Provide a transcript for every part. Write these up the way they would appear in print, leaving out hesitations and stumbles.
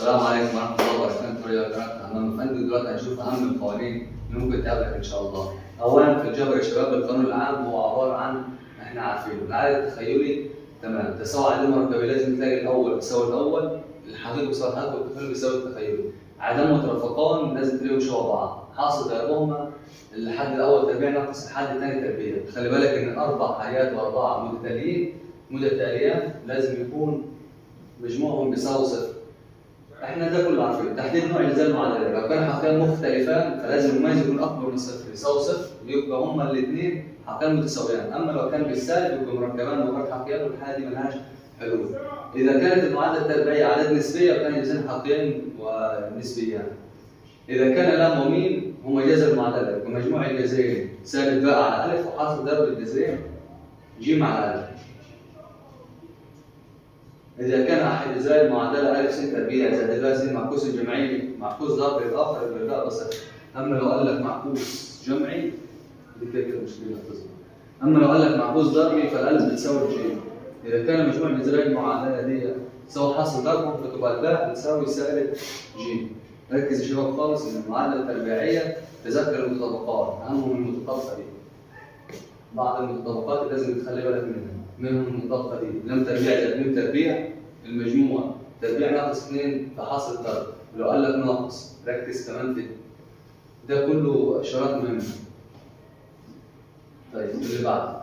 السلام عليكم ورحمة الله وبركاته. يا قناة همام افندي، دلوقتي هنشوف أهم القوانين اللي ممكن تقابلك إن شاء الله. أولاً في الجبر يا شباب، القانون العام هو عبارة عن إحنا عارفينه، العدد التخيلي تمام، تساوي عددين مركبين، لازم تلاقي الأول بيساوي الأول، الحقيقي بيساوي الحقيقي، والتخيلي بيساوي التخيلي. عددان مترافقان لازم تلاقيهم شبه بعض، حاصل ضربهما الحد الأول تربيع ناقص الحد الثاني تربيع. خلي بالك إن أربع حاجات وأربعة متتاليين متتاليان لازم يكون مجموعهم بيساوي صفر. احنا ده كله عارفينه. تحديد نوع الجزاء المعادلة، لو كانوا حقيقتين مختلفان فلازم المميز يكون اكبر من صفر يساوي صفر، يبقى هما الاثنين حقيقتين متساويان. اما لو كان بالسالب يبقى مركبان وغير حقيقيان، والحالة دي ملهاش حلول. اذا كانت المعادلة التربيعيه اعداد نسبيه فكان الجزئين حقيقيين ونسبيان. اذا كان لام وميم هما جذر المعادلة، يبقى مجموع الجذرين سالب باء على الف وحاصل ضرب الجذرين ج على الف. إذا كان أحد أجزاء المعادلة أ س تربيع زائد باء س معكوس الجمعي معكوس ضرب الآخر يبقى الباء بصفر. أما لو قال لك معكوس جمعي دي كده كده مشكلة هتظهر. أما لو قال لك معكوس ضربي فالألف بتساوي الجيم. إذا كان مجموع جذري المعادلة دي تساوي حاصل ضربهم فتبقى الباء بتساوي سالب ج. ركز يا شباب خالص إن المعادلة التربيعية تذكر المتطابقات، أهم من المتطابقة دي. بعض المتطابقات اللي لازم تخلي بالك منها، منهم المتطابقة دي لم تربيع زائد م تربيع المجموع تربيع ناقص 2 في حاصل ضرب. لو قال لك ناقص ركز كمان في ده، كله اشارات مهمة. طيب اللي بعده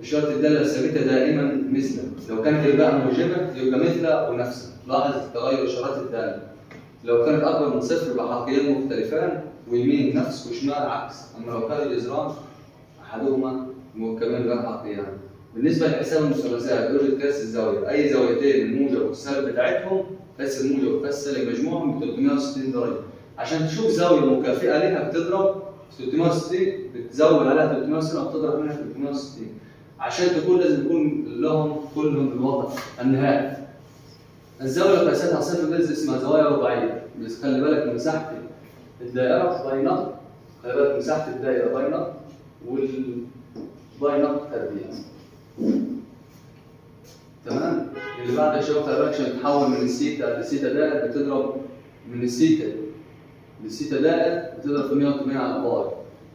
إشارة الدالة الثابتة دائما مثل، لو كانت الباء موجبة يبقى مثل ونفسه. لاحظ تغير إشارات الدالة، لو كانت أكبر من صفر يبقى حقيقيان مختلفان ويمين نفس وشمال عكس. أما لو كان الجذران أحدهما مركبان غير حقيقيان. بالنسبة لحساب المثلثات يوجد قياس الزاوية، أي زاويتين الموجب والسالب بتاعتهم قياس الموجب وقياس السالب مجموعهم ب 360 درجة. عشان تشوف زاوية مكافئة لها بتضرب 360، بتزود عليها 360 أو بتضرب منها 360. عشان تكون لازم يكون لهم كلهم الوضع النهائي. الزاوية اللي قياستها صفر دي اسمها زوايا رباعية، بس خلي بالك من مساحة الدائرة باي نق، خلي بالك مساحة الدائرة باي نق والباي نق تربيع. تمام؟ اللي بعد يا شباب خلي بالك عشان تحول من السيتا لسيتا دائر بتضرب من السيتا لسيتا دائر بتضرب في 180 على باي،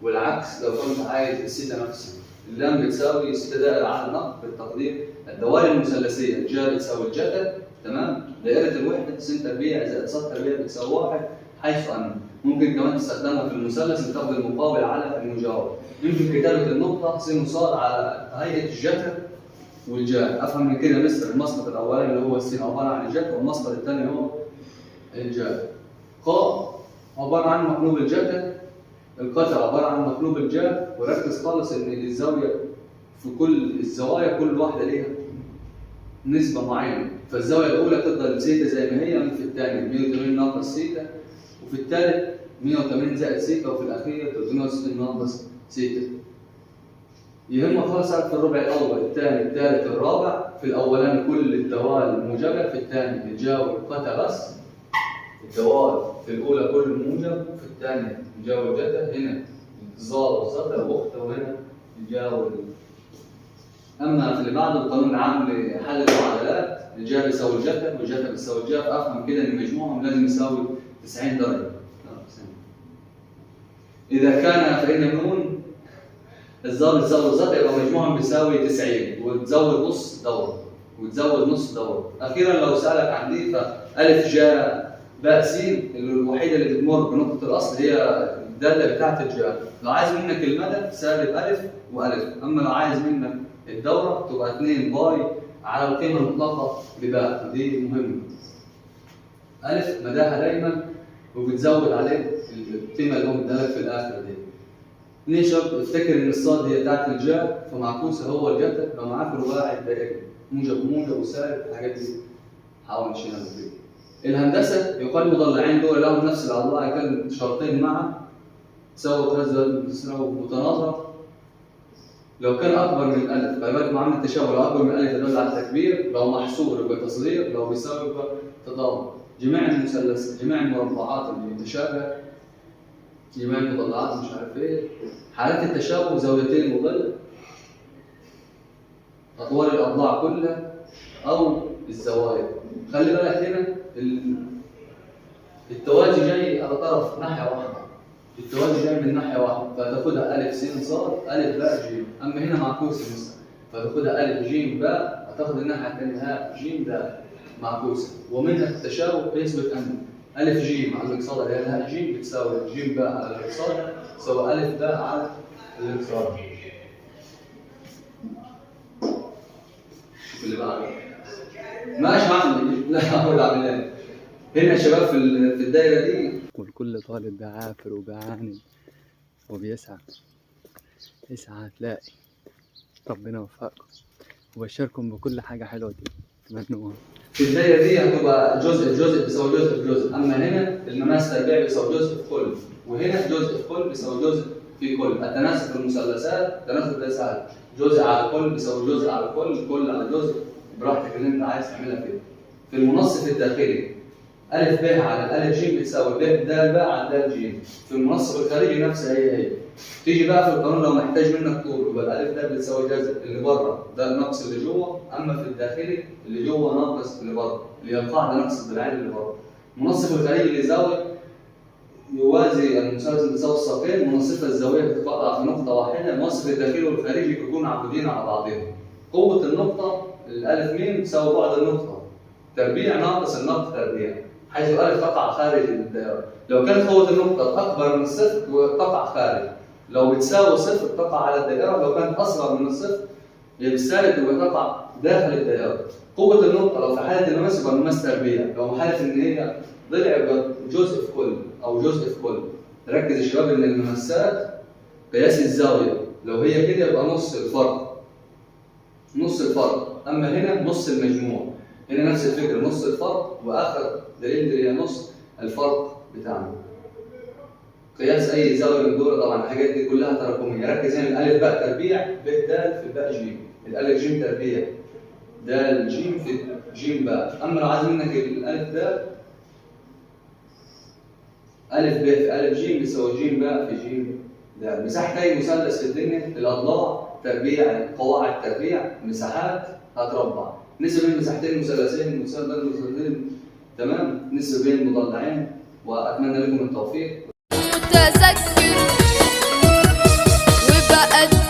والعكس لو كنت عايز السيتا نفسها. اللام بتساوي سيتا دائر على نق بالتقدير. الدوائر المثلثية الجا بتساوي الجتا، تمام؟ دائرة الوحدة س تربيع زائد ص تربيع بتساوي 1، حيث أن ممكن كمان تستخدمها في المثلث لتاخد المقابل على المجاور. يمكن كتابة النقطة س وص على هيئة الجتا والجا. أفهم من كده مستر المسقط الأولاني اللي هو السين عبارة عن الجتا، والمسقط الثاني هو الجا. ق عبارة عن مقلوب الجتا، القطع عبارة عن مقلوب الجا. وركز خالص إن الزاوية في كل الزوايا كل واحدة ليها نسبة معينة، فالزاوية الأولى تفضل سيتا زي ما هي، في الثانية 180 ناقص سيتا، وفي الثالث 180 زائد سيتا، وفي الأخير 360 ناقص سيتا. يهمك خالص في الربع الأول، الثاني، الثالث، الرابع. في الأولاني كل الدوال موجبة، في الثاني الجا والقتا بس. الدوال في الأولى كل موجب، وفي الثانية الجا والجتا، هنا الظا والزتا وأخته، وهنا الجا وال. أما في اللي بعده القانون العام لحل المعادلات، الجا بيساوي الجتا والجتا بتساوي الجا، فأفهم كده إن مجموعهم لازم يساوي 90 درجة. إذا كان فإن نون الظا بتساوي الزتا يبقى مجموعهم بيساوي 90، وتزود نص دورة وتزود نص دورة. أخيرا لو سألك عن دي فألف جا باء س الوحيدة اللي بتمر بنقطة الأصل هي الدالة بتاعت الجا. لو عايز منك المدى سالب ألف وألف، أما لو عايز منك الدورة تبقى 2 باي على القيمة المطلقة لباء، دي مهمة. ألف مداها دايما وبتزود عليه القيمة اللي هو مديها لك في الآخر دي. ليه شرط افتكر إن الصاد هي بتاعت الجا فمعكوسة هو الجتا، لو معاك رباعي دائري موجب وموجب وسالب الحاجات دي حاول نشيلها من. الهندسة يقال المضلعين دول لهم نفس الأضلاع كان شرطين معا تساوي قياس متناظرة. لو كان أكبر من الألف خلي بالك معامل التشابه، لو أكبر من الألف يدل على التكبير، لو محصور يبقى تصغير، لو بيساوي يبقى تضارب. جميع المثلث، جميع المربعات المتشابهة، جميع المضلعات مش عارف إيه. حالات التشابه زاويتين وظل، أطوال الأضلاع كلها، او الزوايا. خلي بالك هنا التوازي جاي على طرف ناحية واحدة، التوازي جاي من ناحية واحدة، فهتاخدها أ س ص أ باء ج. اما هنا معكوسة مثلا، فتاخدها أ ج باء، هتاخد الناحية الثانية ه ج د معكوسة. ومنها التشابه يثبت ان أ ج على الاكسار اللي هي ه ج بتساوي ج باء على الاكسار تساوي أ باء على الاكسار. شوف اللي بعده. ماشي عندي لا هقول اعمل ايه هنا يا شباب في الدايرة دي. والكل طالب بيعافر وبيعاند وبيسعى، اسعى تلاقي. ربنا يوفقكم وبشركم بكل حاجة حلوة تتمنوها. في الدايرة دي هتبقى جزء في جزء بيساوي جزء في جزء، اما هنا المماس تربيع بيساوي جزء في كل، وهنا جزء في كل بيساوي جزء في كل. التناسب في المثلثات تناسب ده سهل، جزء على كل بيساوي جزء على كل، كل على جزء، براحتك اللي انت عايز تعملها فيه. في المنصف الداخلي أ ب على أ ج بتساوي ب د ب على د ج. في المنصف الخارجي نفسها هي هي. تيجي بقى في القانون لو محتاج منك طول، يبقى الألف د بتساوي جذر اللي بره ده ناقص اللي جوه، أما في الداخلي اللي جوه ناقص اللي بره، اللي هي القاعدة ناقص الضلعين اللي بره. المنصف الخارجي لزاوية يوازي المثلث بتساوي الساقين، منصفة الزاوية تتقاطع في نقطة واحدة. المنصف الداخلي والخارجي بيكونوا عموديين على بعضهم. قوة النقطة الألف م تساوي بعد النقطة تربيع ناقص النقطة تربيع، حيث الألف تقع خارج الدائرة. لو كانت قوة النقطة أكبر من الصفر تقع خارج، لو بتساوي صفر تقع على الدائرة، لو كانت أصغر من الصفر بالسالب يبقى تقع داخل الدائرة. قوة النقطة لو في حالة المماس يبقى المماس تربيع، لو في حالة إن هي ضلع يبقى جزء في كل أو جزء في كل. ركز يا شباب إن المماسات قياس الزاوية، لو هي كده يبقى نص الفرق، نص الفرق، أما هنا نص المجموع. هنا نفس الفكرة، نص الفرق، وآخر دليل اللي هي نص الفرق بتاعنا. قياس أي زاوية من دول، طبعا الحاجات دي كلها تراكمية. ركز هنا الألف باء تربيع ب د في باء ج، الألف ج تربيع د ج في ج باء. أما لو عايز منك الألف د، ألف ب في ألف ج بيساوي ج باء في ج د. مساحة أي مثلث في الدنيا الأضلاع تربيع، قواعد تربيع، مساحات هتربع. نسبة بين مساحتين مثلثين، مثلث مثلثين، تمام، نسبة بين مضلعين. وأتمنى لكم التوفيق. متذكر وبقدم